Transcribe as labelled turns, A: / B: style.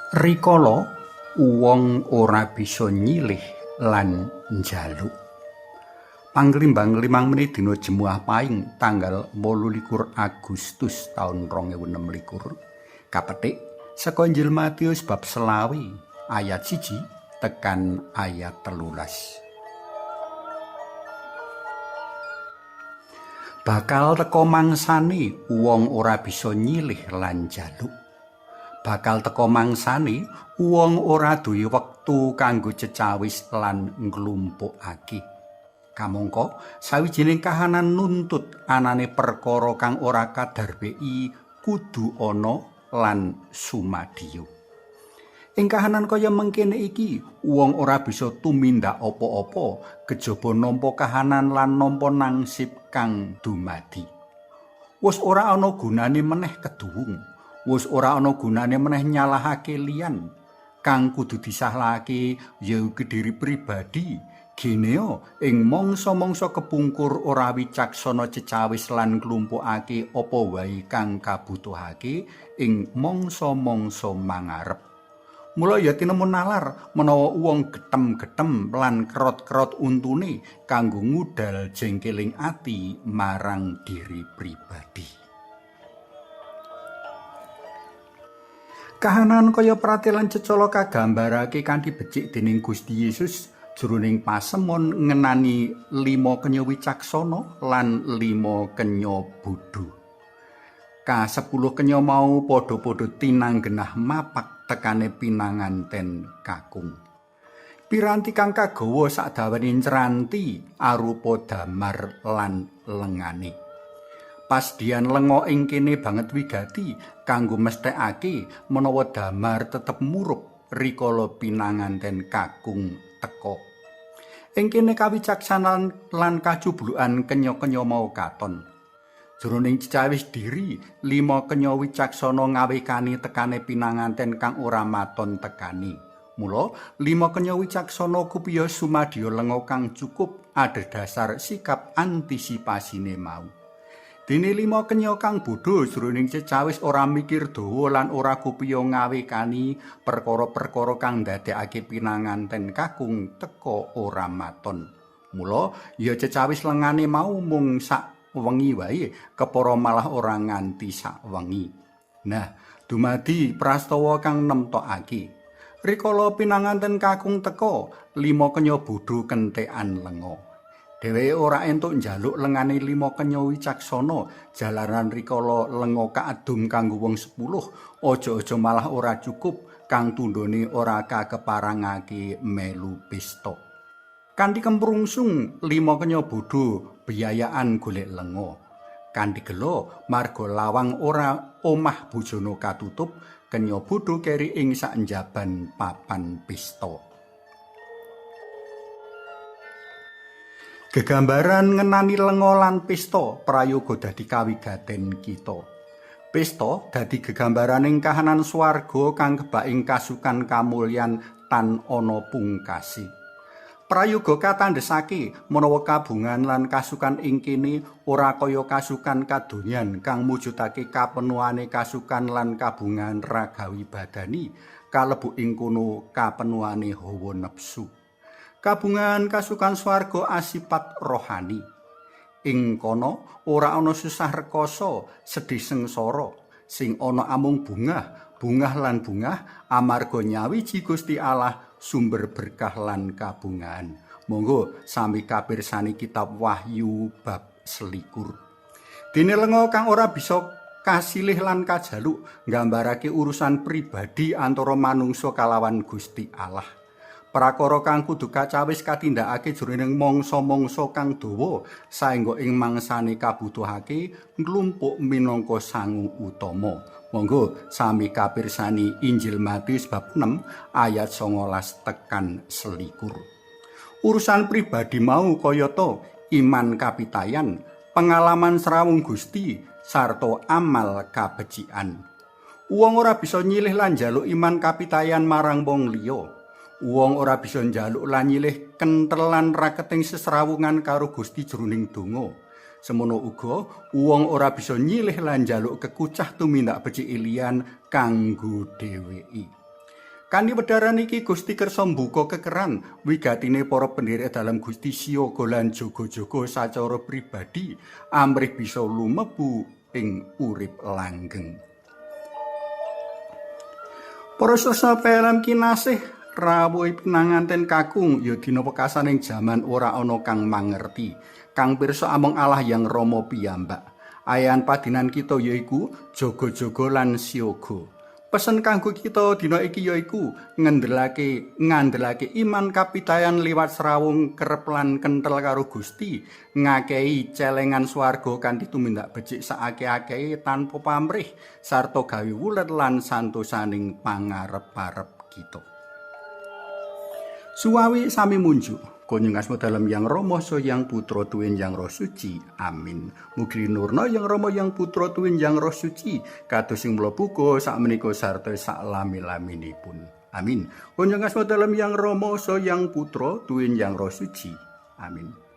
A: Rikala wong ora bisa nyilih lan njaluk. Panglimbang 5 menit dina Jemuah Paing tanggal 28 Agustus taun 2026. Kapetik saka Injil Matius bab 20 ayat 1 tekan ayat 13. Bakal teka mangsane wong ora bisa nyilih lan njaluk. Bakal teka mangsane wong ora duwe wektu kanggo cecawis lan nglumpukake. Kamangka sawijining kahanan nuntut anane perkara kang ora kadarbeki kudu ana lan sumadyo. Ing kahanan kaya mengkene iki, wong ora bisa tumindak apa-apa kejaba nampa kahanan lan nampa nangsip kang dumadi. Wis ora ana gunane meneh keduwung. Wis ora ana gunane meneh nyalahake liyan. Kang kudu disalahake ya diri pribadi. Geneo ing mangsa-mangsa kepungkur ora wicaksana cecawis lan nglumpukake apa wae kang kabutuhake ing mangsa-mangsa mangarep. Mula ya tinemu nalar menawa wong getem-getem lan kerot-kerot untune kanggo ngudal jengkeling ati marang diri pribadi. Kahanan kaya pratelan cecala kagambarake kanthi becik dening Gusti Yesus jroning pasemon ngenani 5 kenya wicaksana lan 5 kenya bodho. Ka-10 kenya mau padha-padha tinanggenah mapak tekane pinanganten kakung. Piranti kang kagawa sakdawane ncranti arupa damar lan lengane. Pasdian lenga ing kene banget wigati kanggo mesthekake menawa damar tetep murup rikala pinanganten kakung teka. Ing kene kawicaksanan lan kacublukan kenya-kenya mau katon. Jroning cecawis diri, 5 kenya wicaksana ngawekani tekane pinanganten kang ora maton tekani. Mula 5 kenya wicaksana kupiya sumadya lenga kang cukup adhedhasar sikap antisipasine mau. Dene 5 kenya kang bodho jroning cecawis ora mikir dawa lan ora kupiya ngawekani perkara-perkara kang ndadekake pinanganten kakung teka ora maton. Mula ya cecawis lengane mau mung sak wengi wae, kepara malah ora nganti sak wengi. Nah, dumadi prastawa kang nemtokake. Rikala pinanganten kakung teka, 5 kenya bodho kentekan lenga. Dheweke ora entuk njaluk lengane 5 kenya wicaksana, jalaran rikala lenga kaadum kanggo wong 10, aja-aja malah ora cukup kang tundhone ora kakeparangake melu pesta. Kanthi kemprungsung 5 kenya bodho biyayaan golek lenga. Kanthi gela marga lawang ora omah bojone katutup, kenya bodho keri ing saknjaban papan pesta. Gegambaran ngenani lenga lan pesta prayoga dadi kawigaten kita. Pesta dadi gegambaraning kahanan swarga kang kebak ing kasukan kamulyan tan ana pungkasi. Prayoga katandhesake menawa kabungan lan kasukan ing kene ora kaya kasukan kadonyan kang mujudake kapenuhane kasukan lan kabungan ragawi badani kalebu ing kono kapenuhane hawa nepsu. Kabungan kasukan swarga asipat rohani. Ing kono ora ana susah rekoso, sedih sengsara, sing ana amung bungah, bungah lan bungah amarga nyawiji Gusti Allah sumber berkah lan kabungan. Monggo sami kapirsani kitab Wahyu bab 21. Dene lenga kang ora bisa kasilih lan kajaluk nggambarake urusan pribadi antara manungsa kalawan Gusti Allah. Prakara kang kudu kacawis katindakake jroning mangsa-mangsa kang dawa saengga ing mangsane kabutuhake nglumpuk minangka sangu utama. Monggo sami kapirsani Injil Matius bab 6 ayat 19 tekan 21. Urusan pribadi mau kayata iman kapitayan, pengalaman srawung Gusti sarta amal kabecikan. Wong ora bisa nyilih lan njaluk iman kapitayan marang wong liya. Wong ora bisa njaluk lan nyilih kentelan raketing sesrawungan karo Gusti jroning donga. Semono uga wong ora bisa nyilih lan njaluk kekucah tumindak becik liyan kanggo dheweke. Kanthi wedharan iki Gusti kersa mbuka kekeran wigatine para pendherek dalem Gusti siyaga lan jaga-jaga sacara pribadi amrih bisa lumebu ing urip langgeng. Para sesna PLM kinasih, rawuh pinanganten kakung ya dina wekasaning jaman ora ana kang mangerti. Kang pirsa amung Allah Yang Rama piyambak. Ayahan padinan kita yaiku jaga-jaga lan siaga. Pesen kanggo kita dina iki yaiku ngendelake ngandhelake iman kapitayan liwat srawung kerep lan kenthel karo Gusti, ngakehi celengan swarga kanthi tumindak becik saakeh-akehe tanpa pamrih sarta gawe wulet lan santosaning pangarep-arep kita. Suwawi sami munjuk. Kunjung asma dalem Yang Rama saha Yang Putra tuwin Yang Roh Suci. Amin. Mugi nurna Yang Rama Yang Putra tuwin Yang Roh Suci kados sing mula buka sakmenika sarta saklami-laminipun. Amin. Kunjung asma dalem Yang Rama saha Yang Putra tuwin Yang Roh Suci. Amin.